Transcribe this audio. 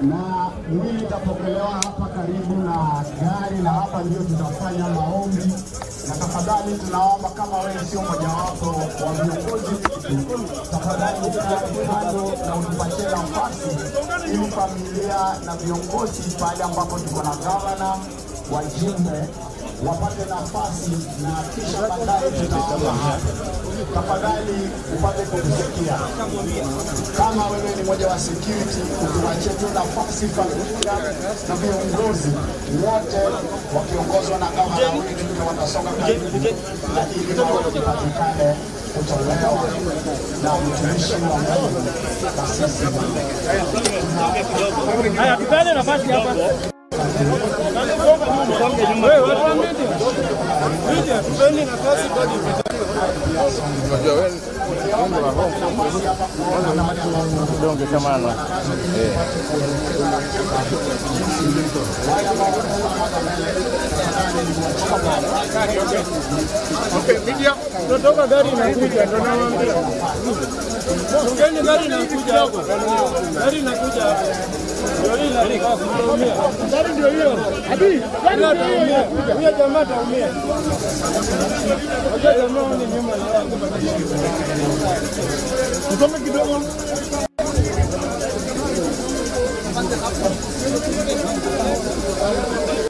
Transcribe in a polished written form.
Na mwili itapokelewa hapa karibu na gari, na hapa ndio tutafanya maombi. Na tafadhali tunaomba kama wewe sio mmojawapo wa viongozi, tafadhali ukae kando na utupatie nafasi ili familia na viongozi pale ambapo tuko na gavana, wajumbe wapate nafasi, na kisha baadaye tutaomba hapa. Tafadhali upate kutusikia. Kama wewe ni mmoja wa security, utuachie tu nafasi familia na viongozi wote wakiongozwa na gavana wetu ndio watasonga karibu, na ili maombi ipatikane kutolewa na mtumishi wa Mungu na sisi. Haya, tupane nafasi hapa. Tunatoka gari inakuja, ndio nawaambia. Tungeni gari inakuja hapo. Gari inakuja hapo. Gari ndio hiyo. Abi, gari ndio hiyo. Huyo jamaa ataumia. Huyo jamaa ni nyuma na wangu. Tusome kidogo.